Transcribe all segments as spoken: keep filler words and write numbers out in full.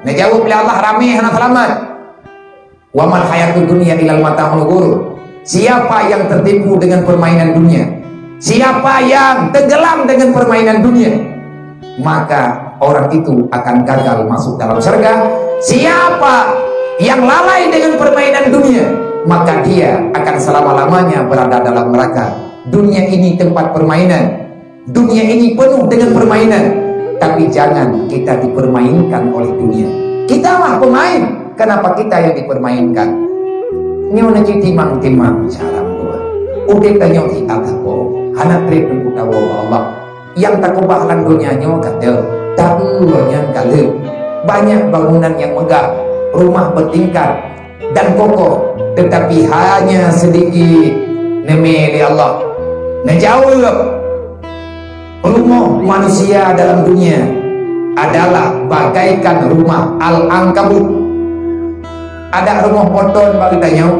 Neujaweueb lé Allah, ramé hana seulamat. "Wa mal hayatud dunya illa mata'ul ghurur." Siapa yang tertipu dengan permainan dunia, siapa yang tenggelam dengan permainan dunia, maka orang itu akan gagal masuk dalam surga. Siapa yang lalai dengan permainan dunia, maka dia akan selama-lamanya berada dalam neraka. Dunia ini tempat permainan. Dunia ini penuh dengan permainan, tapi jangan kita dipermainkan oleh dunia. Kita mah pemain, kenapa kita yang dipermainkan? Nyoe na cit timang-timang cara meudoa. Udeb tanyoe di atas boh, hana treb meudoa bak Allah. Nyang takeubah lam donya nyoe ka teuh, tapi nyan ka lheueh. Banyak bangunan yang megah, rumah bertingkat, dan kokoh, tetapi hanya sedikit neumé lé Allah. Neujaweueb, rumoh manusia dalam dunia adalah bagaikan rumah al-ankabut. Adak rumoh po ton bak geutanyoe,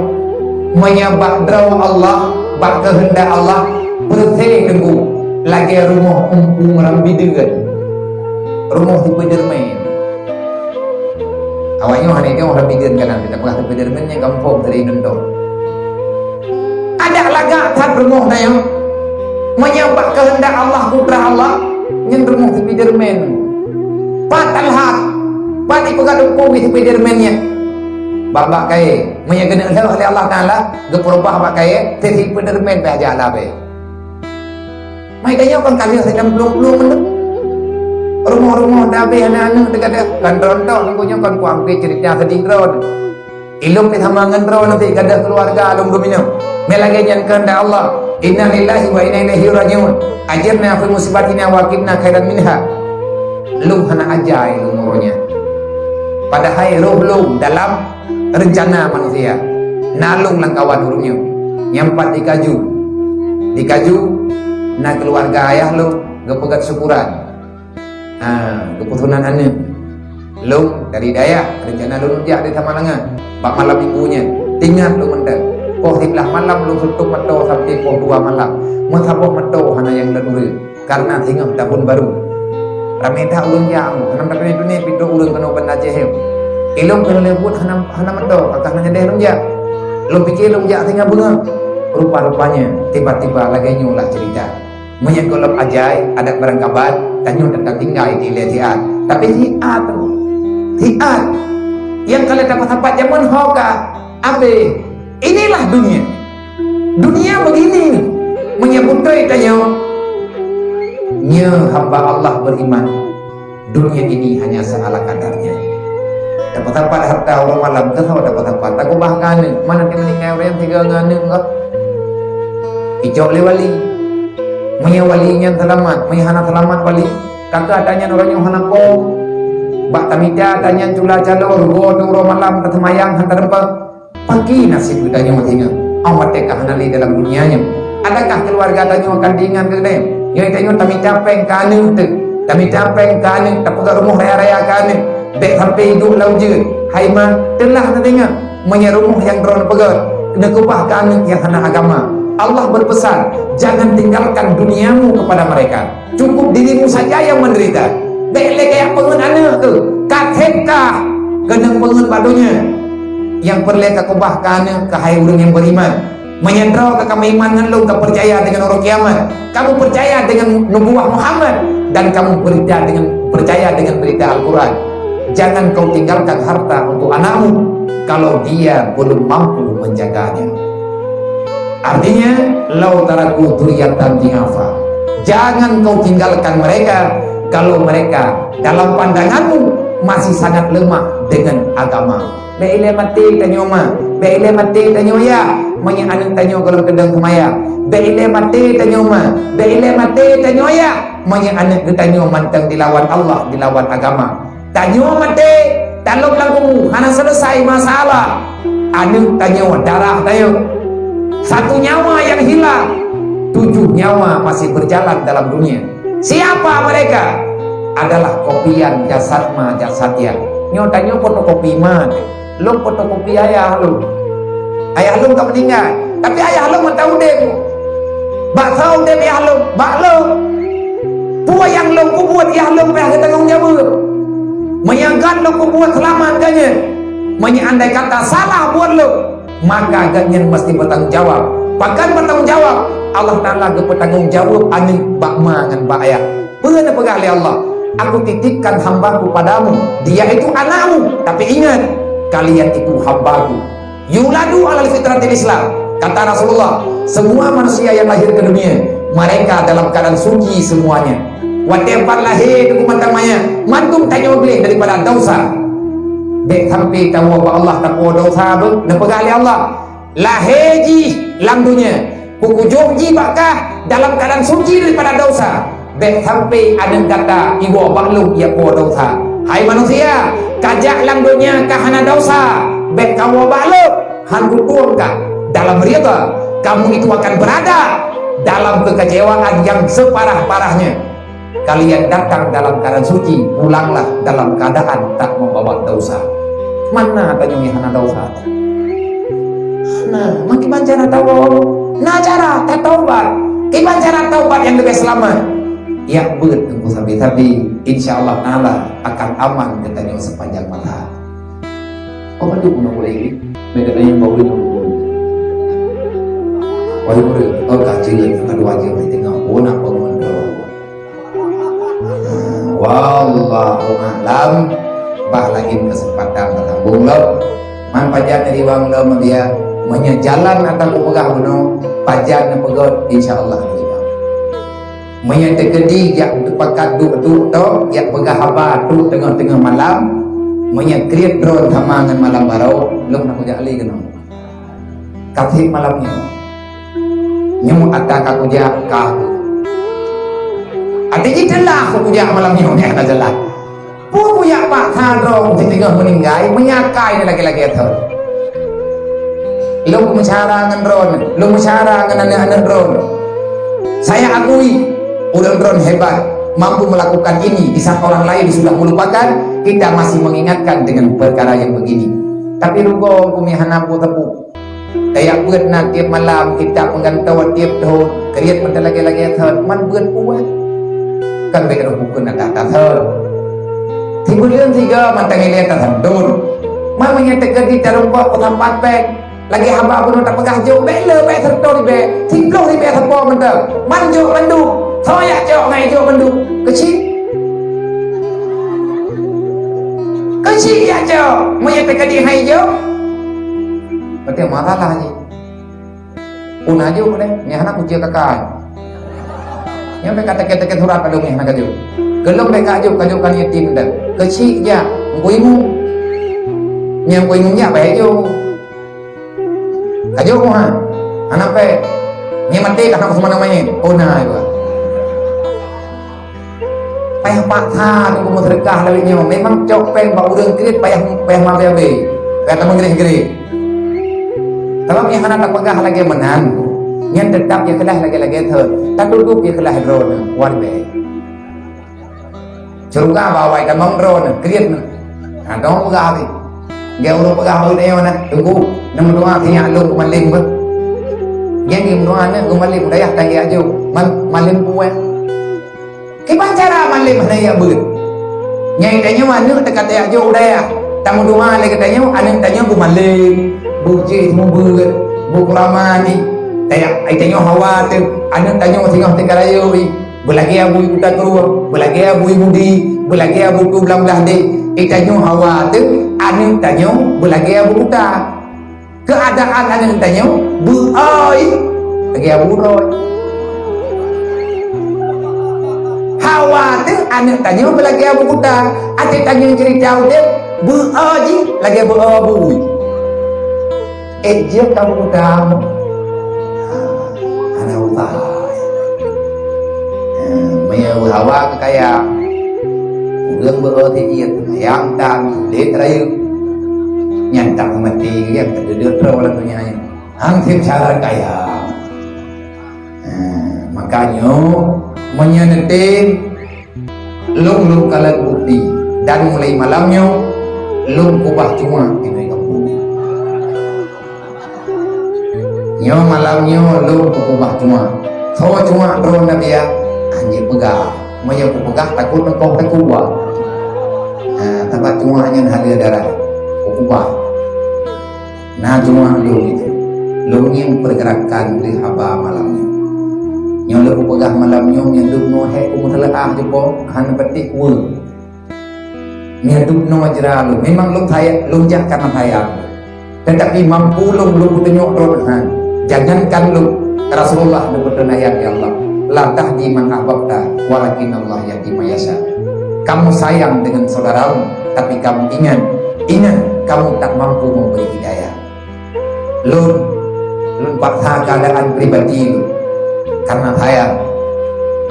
meunyoe bak droe Allah, bak keuheundak Allah, beureuséh teungku, lagée rumoh umpung ram bideuen. Rumoh Spiderman. Awaknyoe hana inong lam bideuen kanan, teupeugah Spiderman nyang gampông dari inong dong. Adak lagak that rumoh tanyoe. Meunyoe bak keuheundak Allah, kudrat Allah, nyan rumoh Spiderman. Pat alhat, pat ipeugah dukung Spiderman nyan. Bak-bak kayée, meunyoe geuneuk lheueh lé Allah Taala, geupeurubah bak kayée, Spiderman pih jak labée. Mai tanyoe kon ka lheueh sidang plueng-plueng meunan. Rumoh-rumoh dabeh aneuk-aneuk teugadôh, kan rontok nyoe kon kuampe ceurita sedih droe. Ilôn pih sama ngon droe nanti gadoh keuluwarga lôn geuminong. Mé lagée nyan keuheundak Allah. Inna lillahi wa inna ilaihi raji'un. Ajirna fi musibatina wa aqibna khairan minha. Lôn hana aja ilôn uroe nyan. Padahai roh lôn dalam reuncana manusia. Na lôn lam kawan ureuëng nyoe. Nyang pat dikaju. Dikaju na keuluwarga ayah lôn geupeugét syukuran. Ha, geupeutunan aneuk. Lôn dari dayah, reuncana lôn jak di Samalanga. Bak malam minggu nyan, teuingat lôn mantong. Poh siblaih malam lôn seutôt meuto sampoe poh dua malam. Meusaboh meuto hana nyang lôn ureuëng. Karena singoh tahun baru. Ramé that ureuëng jak, hana meutuné-tuné pintoe ureuëng keunoe Banda Aceh. Ilôn keunoe lé buet hana, hana meuto, kakah na nyadeh lôn jak. Lôn pike lôn jak singoh beungoh. Rupa-rupanya, tiba-tiba lagée nyoe lah cerita. Meunyoe gohlom ajai, adak barangkaban, tanyoe teuka tinggai di ilée siat. Tapi siat tu, siat. Nyang ka lheueh tapat-tapat jameun ho ka abéh. Inilah dunia. Dunia begini. Meunyoe beutôi tanyoe, nyoe hamba Allah beriman. Dunia ini hanya seala kadarnya. Tapat-tapat harta uroe malam, keusoe tapat-tapat. Takeubah keu aneuk, mana ti meuninggai ureuëng tiga ngon aneuk kah? Icok lé wali. Meunyoe wali nyan seulamat, meunyoe hana seulamat wali, kakah tanyan uroe nyoe hana po. Bak tamita tanyan cula calo, rugoe tu uroe malam taseumayang hana teureumpang. Paki nasib geutanyoe singoh, 'oh watée ka hana lé dalam dunia nyoe. Adakah keuluwarga tanyoe akan teuingat keu geutanyoe? Nyoe tanyoe tamita péng keu aneuk teuh, tamita péng keu aneuk, tapeugah rumoh raya-raya keu aneuk. Bék sampoe iduek lam ujeuen. Hai ma, teulah neudeungoe, meunyoe rumoh nyang droeneuh peugét, neukeubah keu aneuk nyang hana agama. Allah berpesan, "Jangan tinggalkan duniamu kepada mereka." Cukup dirimu saja yang menderita. Bék lé kajak peungeut aneuk teuh. Ka theb kah keuneuk peungeut bak donya. Nyang peureulée kakeubah keu aneuk keuh hai ureuëng nyang beriman. Meunyoe droe ka kamu iman ngon lôn, ka peucaya dengan uroe kiamat, kamu percaya dengan nubuwah Muhammad, dan kamu berita dengan, percaya dengan berita Al-Quran. Jangan kau tinggalkan harta untuk anakmu kalau dia belum mampu menjaganya. Artinya, "Lau taraku dzurriyyatan dhi'afa." Jangan kau tinggalkan mereka kalau mereka dalam pandanganmu masih sangat lemah dengan agama. Bék ilée maté tanyoe ma, bék ilée maté tanyoe yah, meunyoe aneuk tanyoe gohlom keudong seumayang. Bék ilée maté tanyoe ma, bék ilée maté tanyoe yah, meunyoe aneuk geutanyoe mantong dilawan Allah, dilawan agama. Tanyoe maté, talop lam kubu, hana selesai masalah. Aneuk tanyoe, darah tanyoe. Satu nyawa yang hilang, tujuh nyawa masih berjalan dalam dunia. Siapa mereka? Adalah kopian jasad ma jasad nyan. Nyoe tanyoe fotokopi ma. Lôn fotokopi ayah lôn. Ayah lôn ka meuninggai, tapi ayah lôn mantong udeb. Bak soe udeb ayah lôn? Bak lôn. Peue nyang lôn peubuet, ayah lôn payah geutanggong jaweueb. Meunyoe gata lôn kubuet seulamat gata nyan, meunyoe andai kata salah buet lôn, maka gata nyan meusti bertanggung jawab. Pakon bertanggung jawab? Allah Taala geupeutanggong jaweueb aneuëk bak ma ngon bak ayah. Peue neupeugah lé Allah? "Aku titipkan hamba-Ku padamu, dia itu anakmu. Tapi ingat, kalian itu hamba-Ku." "Yuladu alal fitratil Islam." Kata Rasulullah, semua manusia yang lahir ke dunia, mereka dalam keadaan suci semuanya. Watée pat lahé teungku mantong manyak, mantong tanyoe gleh daripada dosa. Bék sampai tawoe bak Allah tapuwoe dosa beuh, neupeugah lé Allah, lahé jih lam dunia, peukujoh jih bak kah dalam keadaan suci daripada dosa. Bék sampai aneuëk gata iwoe bak lôn ia puwoe dosa. Hai manusia, kajak lam donya ka hana dosa, bék kawoe bak lôn, han kutueng kah. Dalam ridha, kamu itu akan berada dalam kekecewaan yang separah-parahnya. Kalian datang dalam keadaan suci, pulanglah dalam keadaan tak membawa dosa. Mana tanyoe nyang hana dosa? Nah, meukiban cara taubat? Na cara tataubat. Kiban cara taubat nyang leubeh seulamat? Jak beuet teungku sabe-sabe, insya Allah Taala akan aman geutanyoe sepanjang masa. Oh, betul pun aku lagi. Mereka tanya bau itu. Wahai murid, oh, kaji lagi, kedua aja, tengok, oh, nak bangun dulu. Wallahu a'lam. Bah laén keuseumpatan tatambong lom. Man pajan nyang riwang lom dia, meunyoe jalan ata kupeugah bunoe, pajan neupeugöt, insya Allah riwang. Meunyoe teukeudi jak teupakat duek-duek to, jak peugah haba trok teungoh-teungoh malam, meunyoe kriet droen sama ngon malam baroe, lom na kujak lé keunoe. Ka trép malam nyoe. Nyoe ata ka kujak ka. Até jiteulah kujak malam nyoe, nyan ka jeulaih. Peue kujak paksa droe siteungoh meuninggai, meunyakai lagée-lagée thon. Lôn meusyara ngon droen, lôn meusyara ngon aneuëk-aneuëk droen. Saya akui, ureuëng droen hebat, mampu melakukan ini di saat orang lain sudah melupakan, kita masih mengingatkan dengan perkara yang begini. Tapi rugoe kumi hana peue-peue. Tajak beuet na tieb malam, kitab meugantoe tieb thon, kriet meuteulagée-lagée thon, man beuet puet. Kan bék roh bukon na that-that thon. Sibuleuen sigoe mantong ilée tasandon. Man meunyoe teukeudi tarumpok peusampat péng, lagée haba bunoe tapeugah jok, bék le, bék seureutoh ribée, siplôh ribée sapo mantong. Man jok mandum, soe jak cok ngon jok mandum. Keuchik. Keuchik jak cok, meunyoe teukeudi hai jok. Berarti masalah jih. Pun aju deh, nyang hana kucing kakai. Nyang mereka teke-teke surat pada nyang hana kaju. Gelom mereka aju, kaju kan yatim dah. Kecil je, ngku imu. Nyang ngku imu nyak baik aju. Kaju mu ha. Anak pe. Nyang mati dah nak semana main. Oh nah itu. Payah paksa teungku meuseudeukah lawét nyoe. Memang cok péng bak ureuëng kriet payah, payah mabe-abe. Payah tameugreh-greh. Sabab nyang hana tapeugah lagée meunan, nyan teutab ikhlaih lagée-lagée thon. Tatudub ikhlaih droeneuh, wan bée. Syeuruga bak awai tamong droeneuh, kriet neuh. Nah, dong peugah habéh. Geu ureuëng peugah bak geutanyoe na, teungku, neumeudoa sinyak lôn keu malem beuh. Nyan geumeudoa na keu malem, dayah tanggée aju, mal-, malem puet. Kiban cara malem hana jak beuet. Nyang tanyoe aneuëk teuka tajak jok u dayah. Tameudoa lé geutanyoe aneuëk tanyoe beumalem, beujeuet meubeuet, beukuraman. Tajak ai tanyoe hawa teuh aneuëk tanyoe singoh teuka rayeuk. Beulagée abu ibu takruh, beulagée abu ibu di, beulagée abu tu blang blah deh. Ai tanyoe hawa teuh aneuëk tanyoe beulagée abu kuta. Keuadaan aneuëk tanyoe beu-o lagée abu uroe. Hawa teuh aneuëk tanyoe beulagée abu kuta, até tanyoe ceurita udeb beu-o jih lagée beu-o bui. Eh jeuet ka beu kuta. Hana usah. Meunyoe hawa keu kaya, ureuëng beu-o teuh jeuet nyang tan tuléh rayeuk. Nyan tak meumaté nyang teudeudeuet droe lam donya nyoe. Hang seb syarat kaya. Ha, makajih meunyoe neutem lôn lôn kalon bukti dan mulai malam nyoe lôn kubah cuma keunoe kampung nyoe. Nyoe malam nyoe lôn kubah cuma. Soe cuma droe na biya? Anjing peugah. Meunyoe kupeugah takot nengkoh teukuwa. Ha, tapi Pat teuma nyan hana darah, ukubah. Na teuma lôn itu. Lôn ngieng pergerakan lé haba malam nyoe. Nyoe lôn peugah malam nyoe, meunyoe duek nyoe hek u meuteuleuah jeupo, hana peuteh weueh. Meunyoe duek nyoe jra lôn, memang lôn sayang, lôn jak karena sayang. Tetapi mampu lôn, lôn peutunyok droe, ha. Jangankan lôn, Rasulullah lôn peutunyok ayat, "Ya Allah, la tahdi man ahbabta, walakin Allah yahdi man yasha." Kamu sayang dengan saudaramu, tapi kamu ingat, ingat, kamu tak mampu memberi hidayah. Lôn, lôn paksa keadaan pribadi lôn. Karena sayang.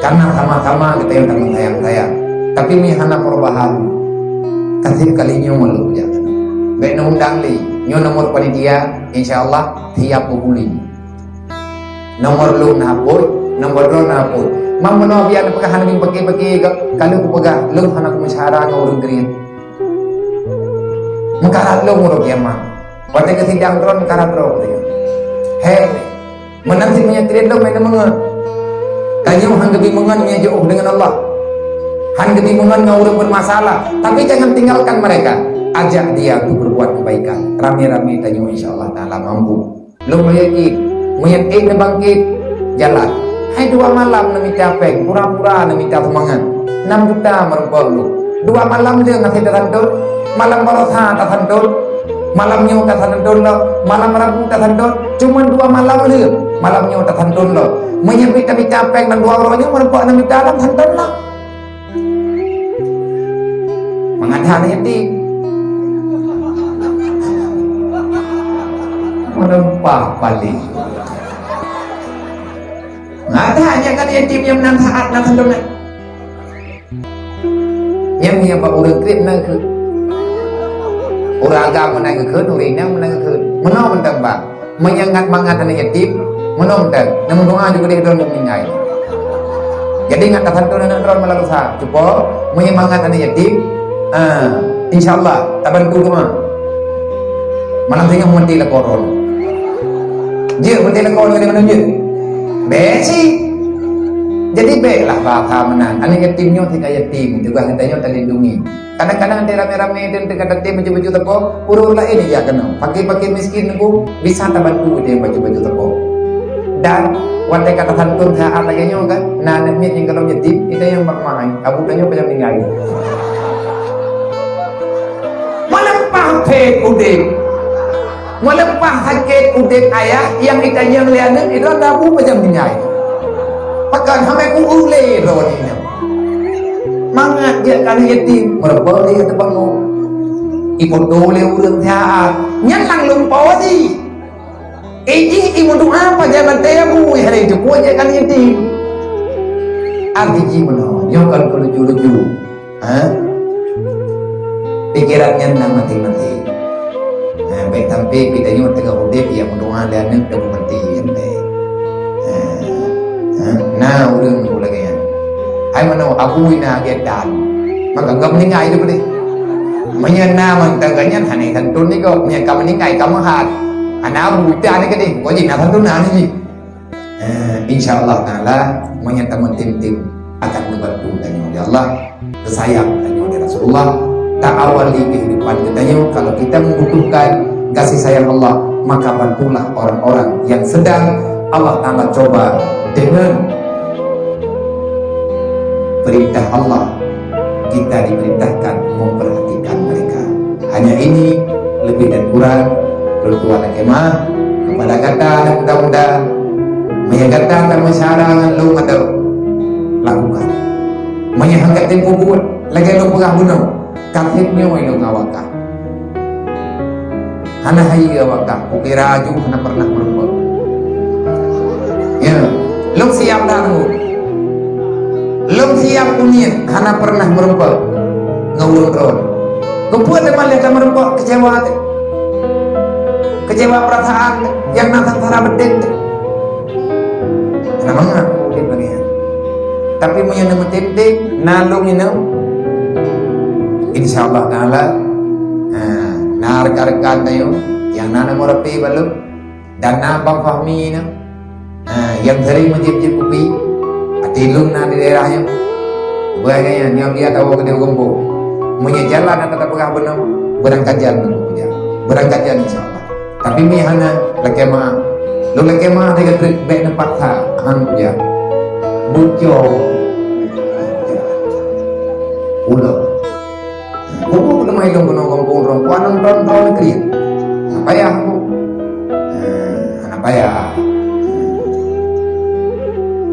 Karena sama-sama kita yang saling sayang-sayang. Tapi mi hana perubahan. Kasih kali nyoe lôn jak. Bèk neuundang lé. Nyoe nomor panitia, insya Allah siap peuhuli. Nomor lôn na hapus, nomor droe na hapus. Mam meunoe biar neupeugah hana meupaké-paké gak. Kalau kupeugah, lôn hana kumeusyara ngon ureueng kriet. Meukarat lôn uroe kiamat. Watèe keusidang droe meukarat droe, katanya. He, meunan cit meunyo kriet lôn, meunan meungon. Tanyoe han geubi meungon meunyo jiôh deungon Allah. Han geubi meungon ngon ureueng bermasalah. Tapi jangan tinggalkan mereka. Ajak dia untuk berbuat kebaikan. Ramé-ramé tanyoe, insya Allah Taala mampu. Lôn yakin, meunyo ék neubangkét, jalan. Hai dua malam neumita péng, pura-pura neumita seumangat. Enam juta meurumpok lôn. Dua malam lé ngasé tasantun, malam Barosa tasantun, malam nyoe tasantun lom, malam Rabu tasantun, cuma dua malam lé, malam nyoe tasantun lom. Meunyo mita-mita péng dan dua uroe nyoe meurumpok neumita lam santun lom. Mangat hana yatim. Meureumpah paléng. Mangat hana kan yatim nyang meunan saát lam santun nyan. Nyang, nyang bak ureueng kriet meunan keuh. Ureueng agam meunan keuh, ureueng inong meunan keuh. Meunoe mantong bang. Meunyo ngat mangat aneuk yatim, meunoe mantong. Neumeudoa juga deh droe meuninggai. Jadi ngat tasantun aneuk droe malam lusa. Cuba, meunyo mangat aneuk yatim, ah, insya Allah tabantu teuma. Malam singoh meuti lakoe droe. Jeuet meuti lakoe droe di mana jeuet? Bèk cit. Jadi bèklah bahasa meunan. Aneuk yatim nyoe tinggai yatim, tugaih geutanyoe talindungi. Kadang-kadang di ramé-ramé dan teuka tatem baju-baju teuko, ureueng laén ija keunoe. Fakir-fakir miskin nunggu bisa tabantu deh baju-baju teuko. Dan watèe ka tasantun saát lagèe nyoe kan, na aneuk miet nyang golom yatim, ita nyang meureumahan, abu tanyoe payah ninggai. Meuleupah phet udép. Meuleupah sakét udép ayah nyang itanyong lé aneuk, idroe tabu pajam tinggai. Pakon hana ku ulée droe nyoe. Mangat jeuet keu aneuk yatim, meureumpok lé teubangon. Ipoto lé ureueng siat. Nyan lam lumpoe jih. Ijih imeudoa pajan maté bu, hana jeuet keu aneuk yatim. Arti jih meunoe, nyoe kon keu lucu-lucu. Ha? Pikeran nyan na maté-maté. Ha, bèk sampai geutanyoe teungoh udép ya meudoa lé aneuk dan maté nyan bèk. Ha. Ha? Na ureueng lagèe nyan. Hai meunoe abu na lagèe dan. Maka ka meuninggai tu deh. Meunyo na mantong nyan hana santun niko. Meunyo ka meuninggai ka meuhat. Hana abu dan keudeh. Kok jih na santun na jih. Eh, insya Allah Ta'ala, meunyo tameutim-tim akan neubantu tanyoe lé Allah, teusayang tanyoe lé Rasulullah, taawali kehidupan geutanyoe. Kalau kita membutuhkan kasih sayang Allah, maka bantulah orang-orang yang sedang Allah Ta'ala coba dengan perintah Allah. Kita diperintahkan memperhatikan mereka. Hanya ini, lebih dan kurang, lôn tuan lakèe meu'ah kepada gata aneuk muda-muda, meunyo gata tameusyara ngon lôn atau lakukan. Meunyo han gata peubuet, lagèe lôn peugah bunoe, ka sép nyoe lôn awak kah. Hana hayeue awak kah, kukira aju hana pernah meureumpok. Ya, lôn siap that nunggu. Lôn siap kuniet hana pernah meureumpok ngon ureueng droe. Keupeue teuma lé tameureumpok keucewa teuh? Keucewa peurasaan nyang na seungsara beudéh teuh. Hana mangat udép lagèe nyan. Tapi meunyo neumeutem-tem, na lôn inong, insya Allah Ta'ala, ha, na rekan-rekan tanyoe nyang na nomor H P bak lôn, dan na Bang Fahmi nyoe, ha, nyang sering meujieb-jieb kupi, até lôn na di daerah nyoe. Bukan nyan, nyoe biar tawoe keudéh geumpok. Meunyoe jalan ata tapeugah bunoe, beurangkajan ngon peue jak. Beurangkajan, insya Allah. Tapi mi hana lakée meu'ah. Lôn lakée meu'ah lagée treuk bék neupaksa, han peue jak. Bucong. Ulo. Buku peuteumai lôn keunoe gampông droe, kuat nonton droe kriet. Hana payah aku. Hana payah.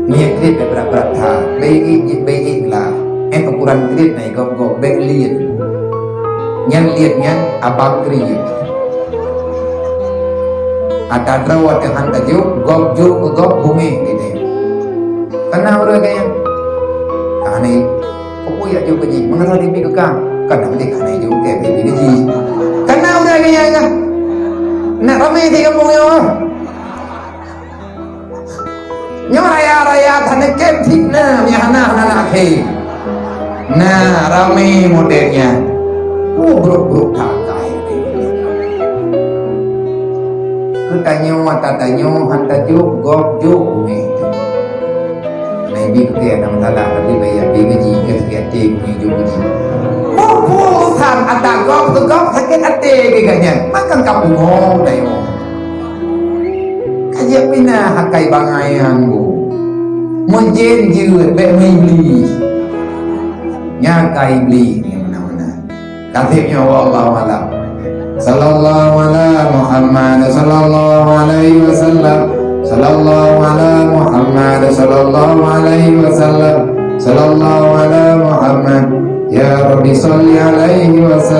Ngieng kriet bék brat-brat that, bék iék, bék iék glah. Eh, ukuran kriet na igob-gob, bék liet. Nyang liet nyan abang kriet. Ata droe watée han tajok, gob jok keu gob bungéh geude. Kana ureuëng gaya. Ka hana, peue jak jok keu jih? Meungeurah dibi keu kang. Kana udeh ka hana jok keu dibi keu jih. Kana ureuëng gaya kah? Nak ramé di kampung nyoe. Nyoe raya-raya taneukem fitnah, nyang hana, hana, hana akhé. Nah, ramé model nyan. Oh, brok-brok takai. Keu tanyoe, ata tanyoe, han tajok, gob jok, umé. Nabi keu keu nyang salah, tapi bayar gaji, keu sakét até, umé jok gaji. Oh, bosan, ata gob, keu gob, sakét até, keu gobnyan. Makan kapung, oh, tanyoe. Ka jeuet pih na akai bangai nyan bu. Meujen jeuet bék meuiblih. Nyan ka iblih nyang meunan-meunan. Ka seb nyoe, wallahu a'lam. Sallallahu ala Muhammad, sallallahu alaihi wasallam. Sallallahu ala Muhammad, sallallahu alaihi wasallam. Sallallahu ala Muhammad. Ya Rabbi, salli alaihi wasallam.